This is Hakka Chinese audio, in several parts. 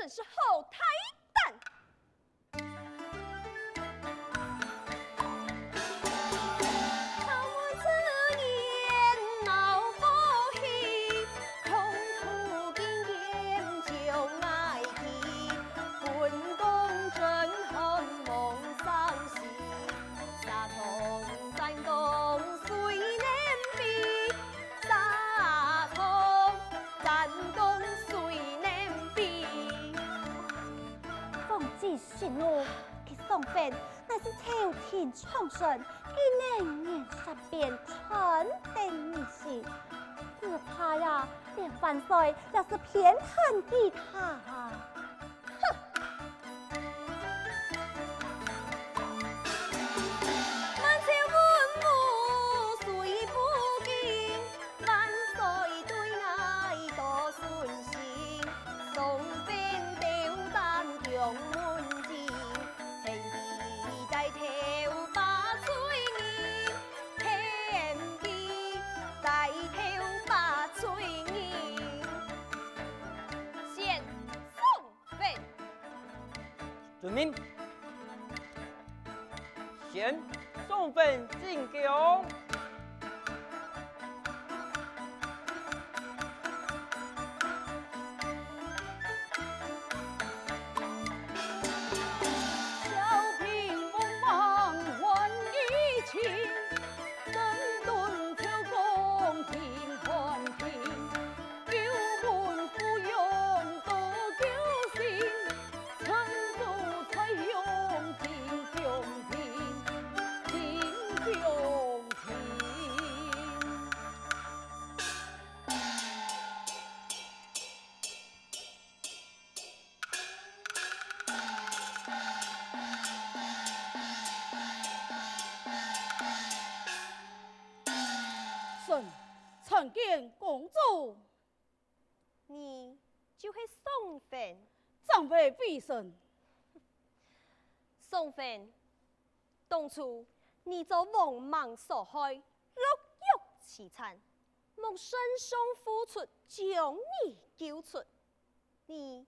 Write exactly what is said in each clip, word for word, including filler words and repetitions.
真是好大膽！ 皇子息怒，佢上殿，乃是調停暢順，一年年煞變，傳得人心。只怕呀，連萬歲也是偏袒佢他啊！哼！ 宣送！ 遵命。宣送！进宫。臣参见公主。 你就係宋汾？正係微臣。宋汾，當初你遭王莽所害，落藥淒慘，蒙聖上呼出將你救出，你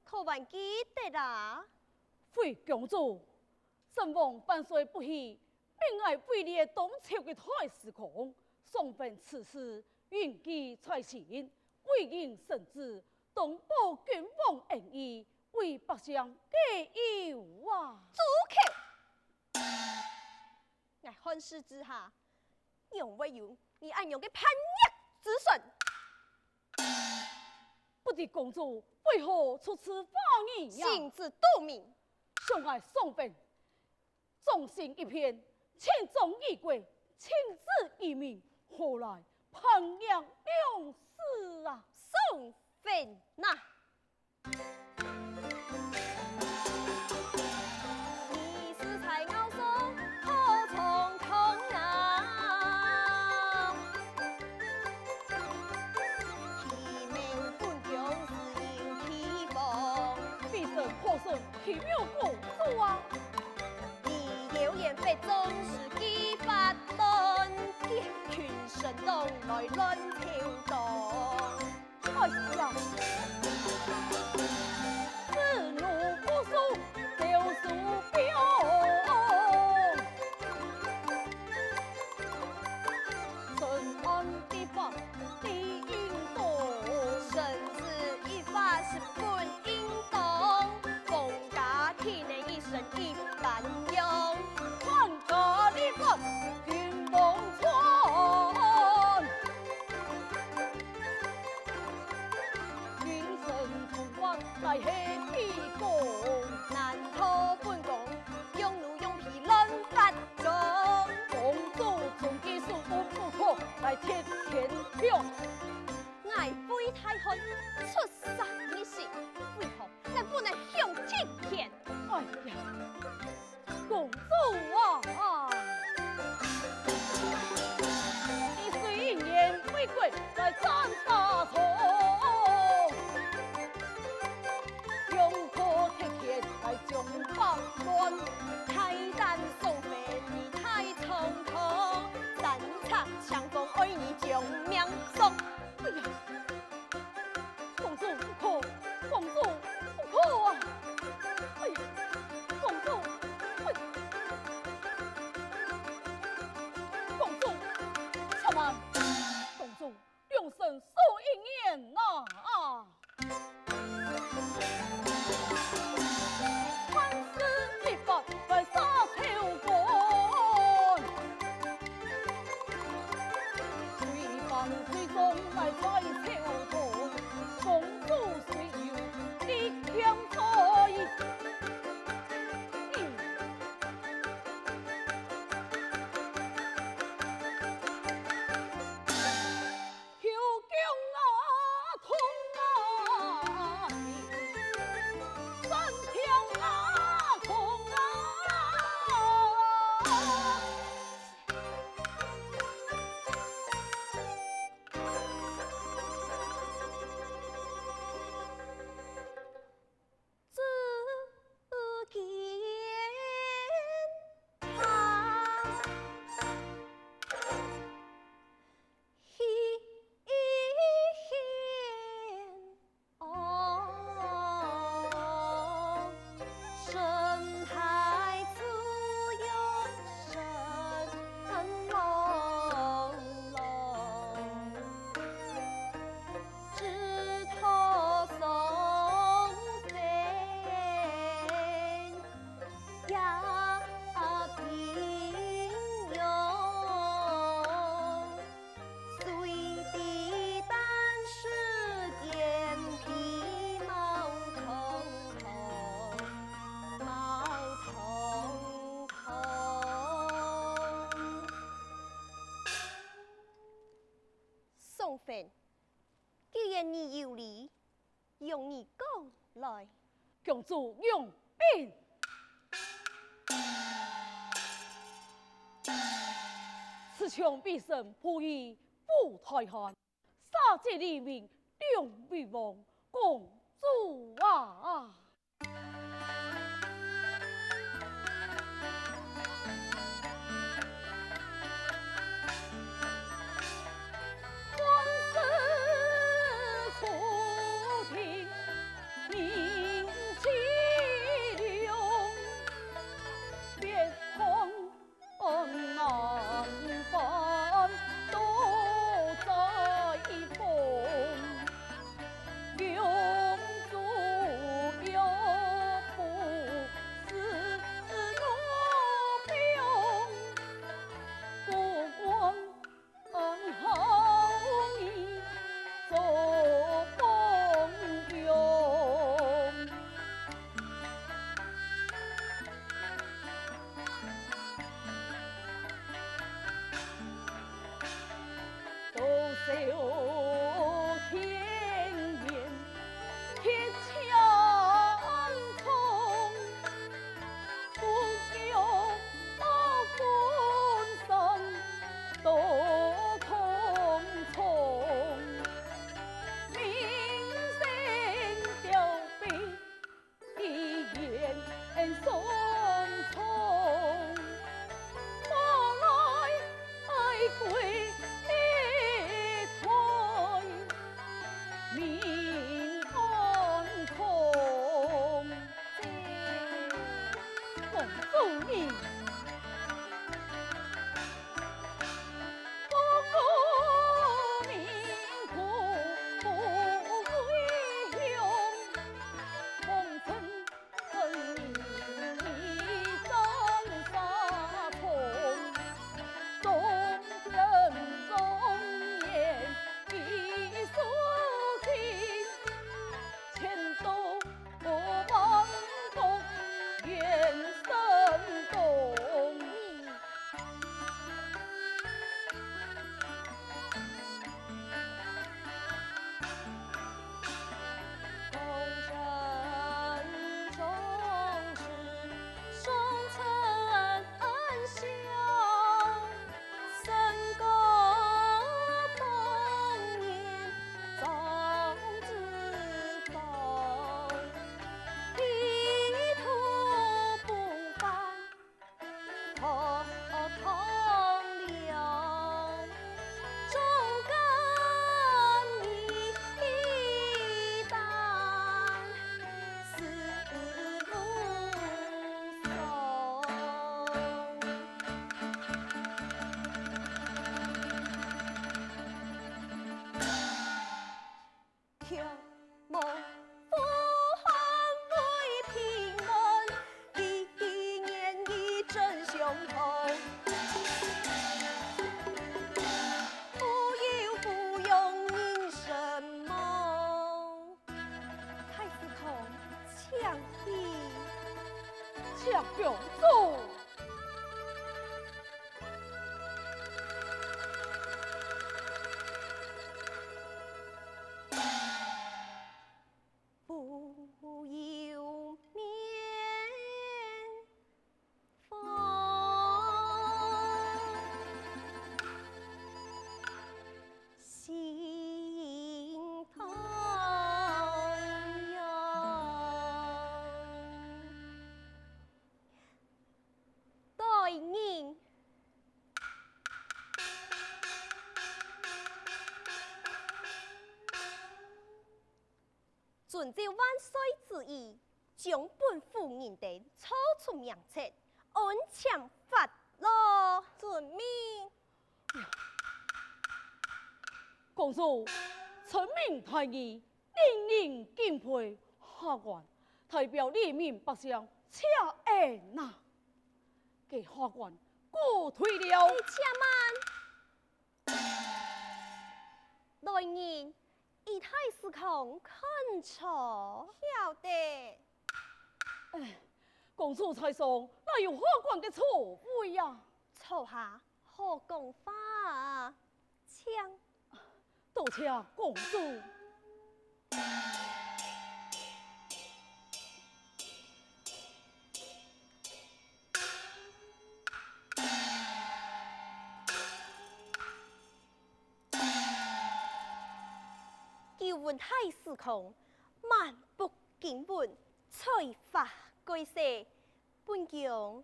可還記得啊？回公主，聖王萬歲不喜， 命𠊎位列當朝个太師公，宋汾此時謹記在心，為人臣子，當報君王恩義，為百姓解憂啊！住口！𠊎漢室之下，仰會有你恁樣个叛逆之臣？不知公主為何出此花言呀？心知肚明。想𠊎宋汾 忠心一片，情忠於國，情至於民，何來叛逆兩字啊？宋汾啊！你實在咬手，好衝動啊！欺瞒本宮是因欺罔。微臣可曾 欺瞞公主啊？你妖言惑眾，是計發亂，結群臣黨來亂朝堂。哎呀！子奴不淑，就書表。臣安的法，理應當。臣子以法，是本應當。 皇家體能，一身一般樣。官家禮法，君王傳。名臣重罰，乃係卑躬。難道本宮用奴用婢亂發作？公主從今事無不可，乃鐵天良。 𠊎為大漢出殺入室，為何𠊎不能享清閒？哎呀，公主啊！你雖然為國來戰沙場，用破鐵拳來將百亂。大膽宋汾，你太衝動，三尺青鋒，愛你將命喪。哎呀！ 公主不可，公主不可！有理，容你講來。公主容禀。此將卑臣仆役赴太han， 赦解黎民兩位王公主啊！太师堂，請起。请公主。遵照万岁旨意，将本府人等逐出名籍，安全发落。遵命。公主，臣民大义，令人敬佩。下官代表黎民百姓谢恩啊！该下官告退了。且慢。 来人，与太师堂看茶。晓得。哎，公主在上，哪有下官个座位呀？坐下，好讲话。请。多谢公主。文大師公，滿腹經綸，才華蓋世，本宮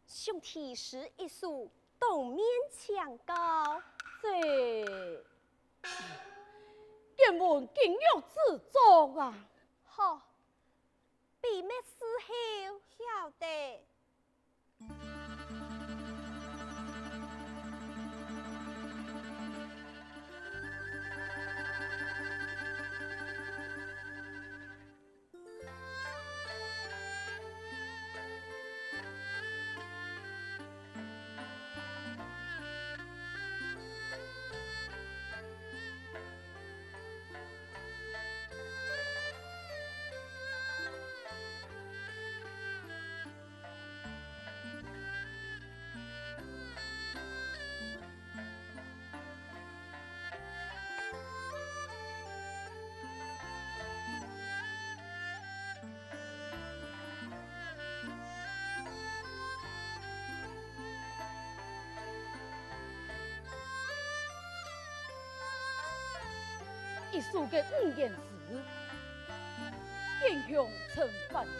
想題詩一首，當面請教。這，敢聞金玉之作啊？好，筆墨侍候，曉得。 一首个五言詩，堅強陳萬里，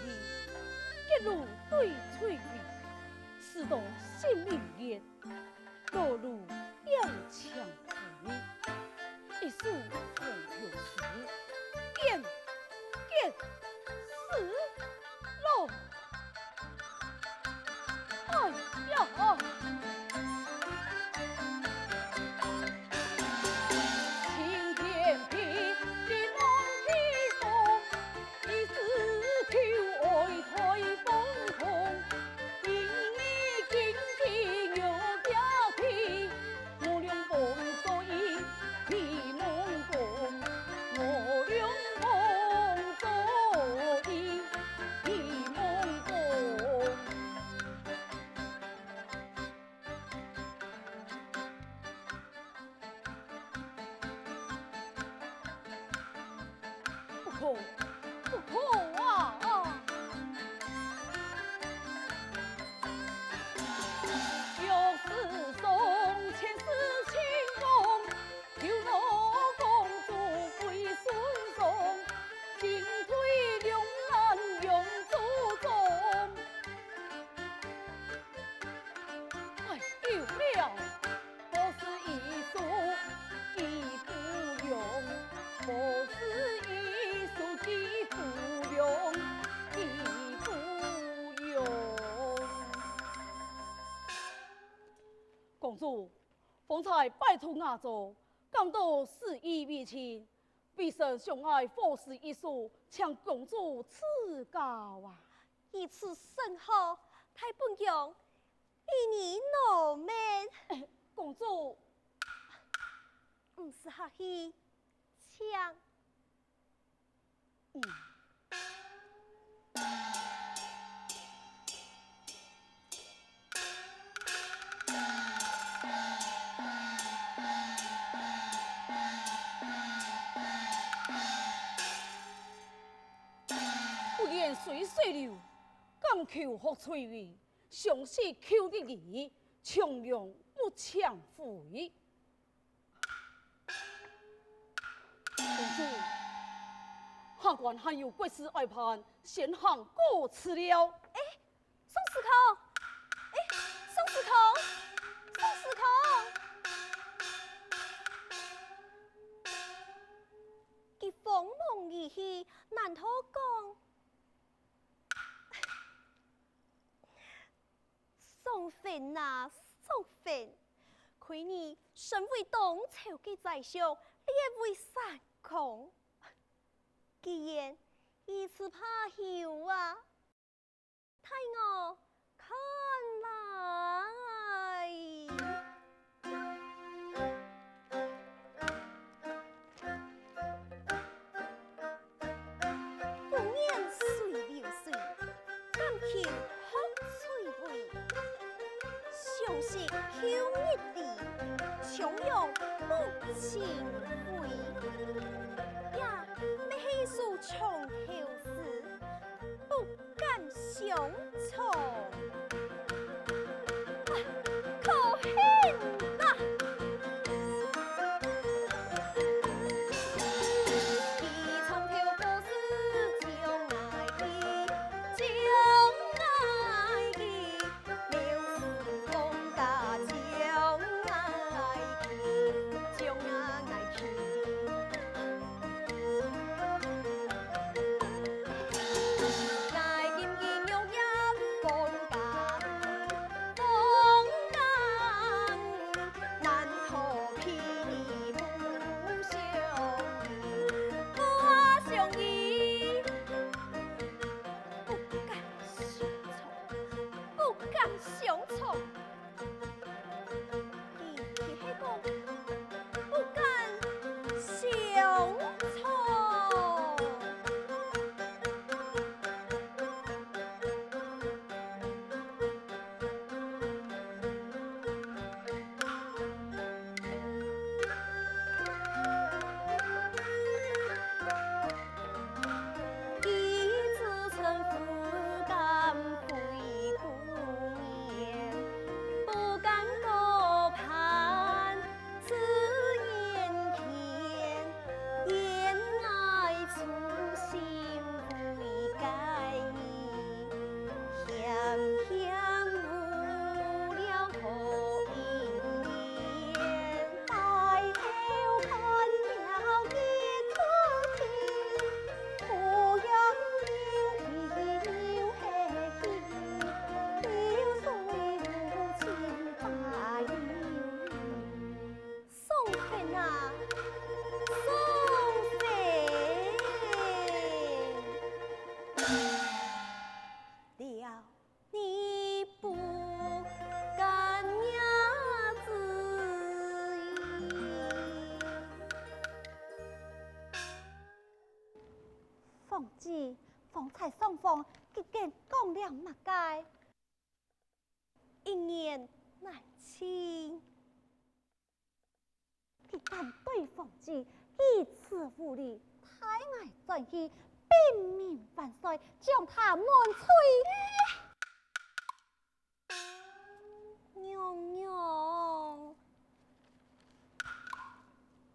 結露對翠微，詩到心明月， 落露曉晴晖，一首風流詩，變，變，思，落。哎呀！ 不可，不可啊！ 哎，有了！公主，方才拜託雅座，講到詩意未盡， 微臣想愛賦詩一首，請公主賜教啊！如此甚好，待本宮為你朗誦。公主，毋使客氣，請。 不言水水流，敢求學翠微，相思舊日里，重陽不曾回。公主，下官還有國事愛辦，先行告辭了。 宋司空！哎，宋司空！宋司空！佢慌忙而去，難道講……爽粉啊，爽粉！虧你身為當朝个宰相，列位三公，竟然如此怕羞啊！ 待我看來。不言水流水，敢求學翠微。相思舊日里，重陽不曾回。這乜係一首長途詩，不 敢相從。啊，可恨啊！皇子，方才雙方究竟講了麼个？一言難盡。佢敢對皇子如此無禮，待𠊎轉去禀明萬歲，將他問罪。 娘娘。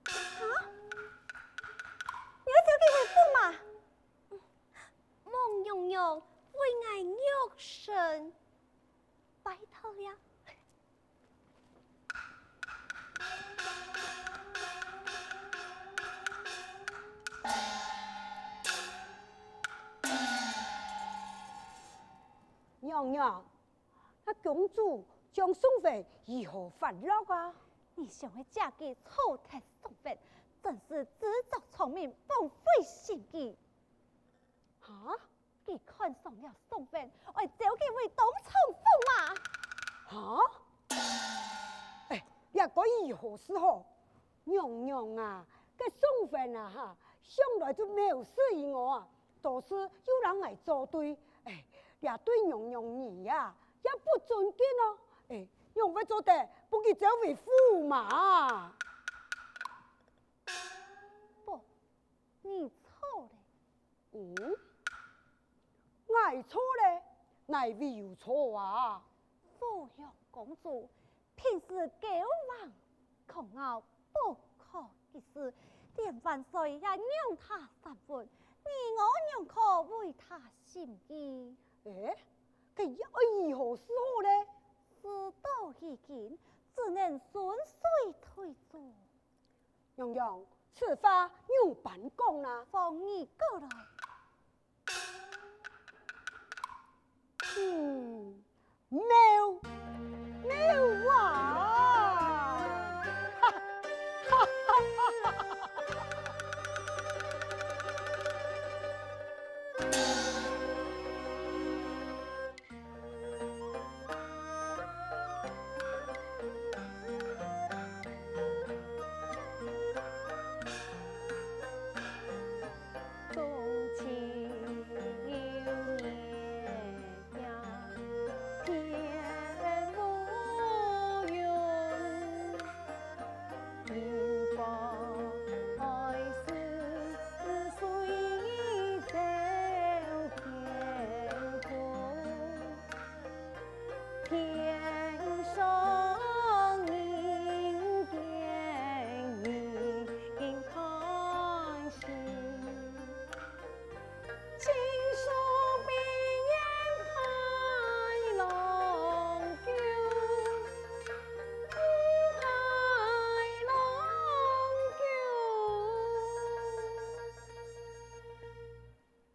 哈？你愛召佢回府嗎？望娘娘為𠊎肉身拜託了。 娘娘，該公主將宋徽如何發落啊？你想愛借佢草忒宋徽，真是自作聰明，枉費心機。哈？佢看上了宋徽，愛召佢回東廠府嗎？哈？哎，這該如何是好？娘娘啊，該宋徽啊哈，向來就藐視於我啊， 都係又摎𠊎作對。哎，這對娘娘你啊，也不尊敬哦。哎，仰會做得分佢召回府嘛？不，你錯了。嗯？𠊎錯了？哪位有錯啊？富陽公主 平時驕橫狂傲，不可一世，連萬歲也讓他三分，你我仰可違他心意？哎，該愛如何是好呢？事到如今，只能順水推舟。娘娘，此話仰般講呢？放你過來。 嗯，妙，妙啊！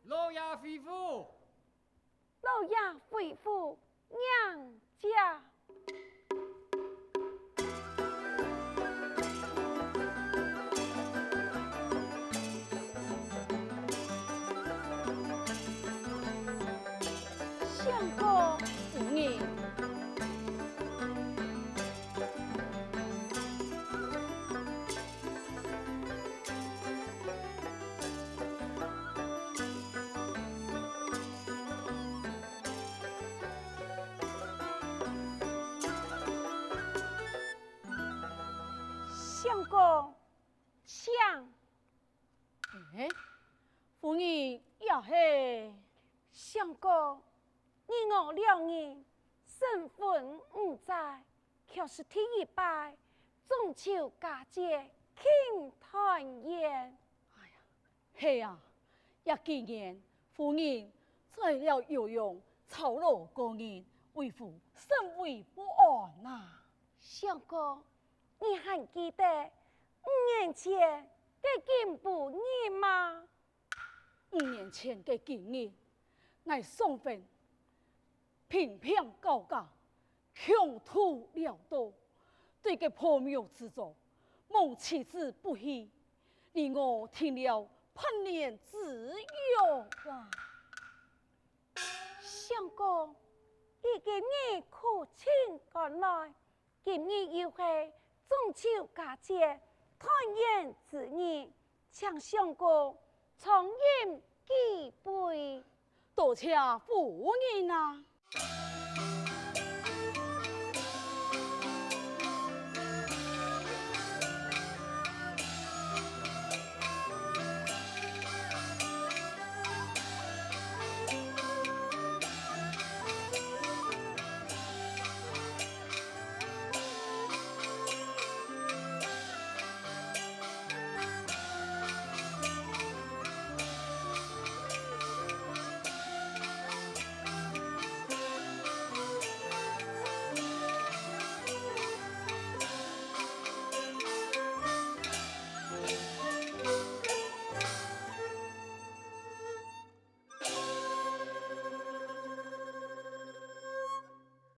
老爷回府。老爷回府，迎接。 相公。夫人。相公，請。 哎，夫人也係。相公，你我兩人身份毋在，卻係第一擺中秋佳節慶團圓。哎呀，係啊，這幾年夫人在了酉陽操勞過日，為父甚為不安啊。相公， 你還記得五年前个今晡日嗎？五年前个今日，𠊎宋徽平平高高，窮途潦倒，對該破廟之中，望棄之不棄，你我定了百年之約啊！相公，你今日可曾趕來， 今日又係中秋佳節團圓之日，請相公長飲幾多謝夫人啊！